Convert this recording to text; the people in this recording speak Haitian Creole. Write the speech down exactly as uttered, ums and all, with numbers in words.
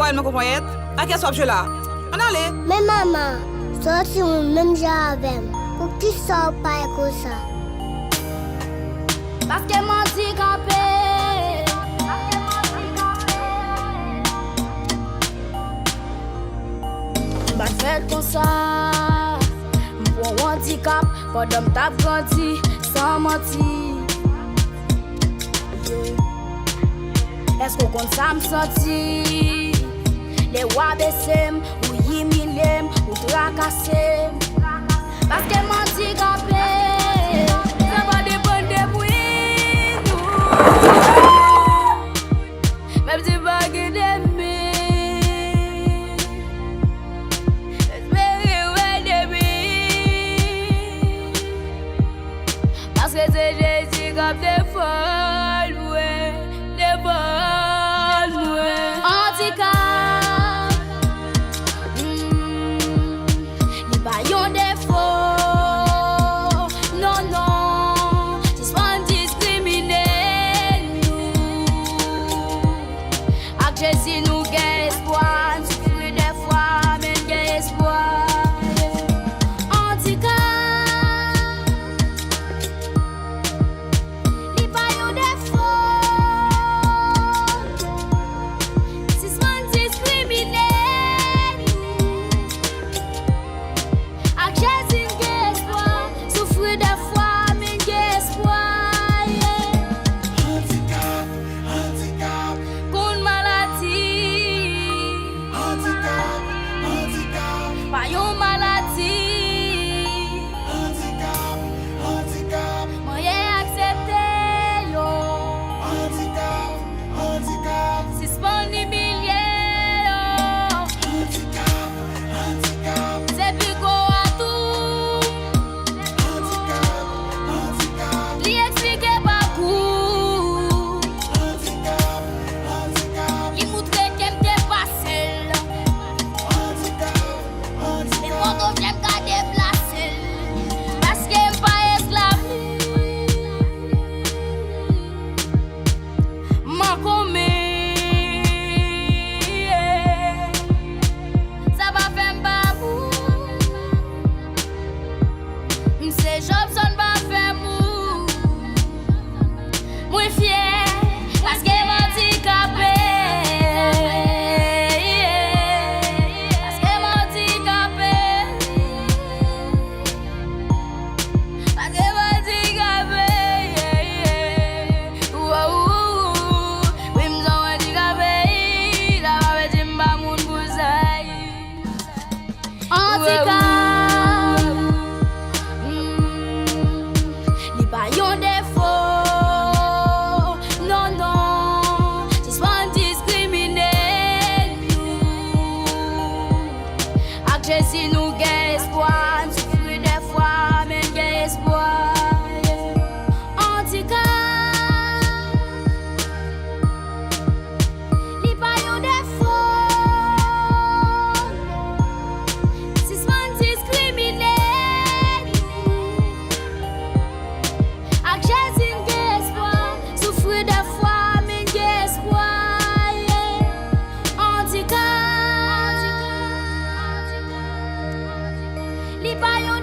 Wè, men konpanyèt, ak kiyès w ap jwe la? Ann ale! Men manman, se yon timoun menm jan avè m. Poukisa w pale konsa? Paske m andikape. M pa t fèt konsa. M pran yon andikap pandan m t ap grandi, san manti. Èske w konn sa m santi? Lè w abese m, ou imilye m, ou trakase m. Paske m andikape. Sa pa depann de pwen nou. Menm si pa gen dèmi, espere wè dèmi. Paske se Jezi k ap defann mwen, defann mwen. Andikap, mm, li pa yon defo. Non, non, sispann diskrimine nou. Ak Jezi nou gen espwa, n soufri dèfwa, men n gen espwa. Andikap, li pa yon defo. Sispann diskrimine nou. Ak Jezi n gen espwa, soufri dèfwa, men n gen espwa, yeah. Andikap, andikap. Konn maladi. Andikap, andikap. Pa yon maladi. Andikap, andikap. Mwen aksepte yo. Andikap, andikap. Sispann imilye yo. Andikap, andikap. Se pi gwo atou. Andikap, andikap. Li eksplike pakou. Andikap, andikap. Li moutre ke m te pase l. Andikap, andikap. Nenpòt objè m ka deplase l. Paske m pa esklav li. Mankonmen, yeah. Sa pa fè m pa mou. M se Jobson pa fè m mou. Mwen fyè, paske m andikape, yeah. Paske m andikape. Paske m andikape, yeah, yeah. Wow, wi, m se yon andikape, sa pa vle di m pa moun pou sa. Andikap, mm, li pa yon defo. Non, non, sispann diskrimine nou. Ak Jezi nou gen espwa, n soufri dèfwa, men n gen espwa. Andikap, li pa yon defo. Sispann diskrimine nou. Ak Jezi n gen espwa, soufri dèfwa, men n gen espwa, yeah. Andikap, li pa yon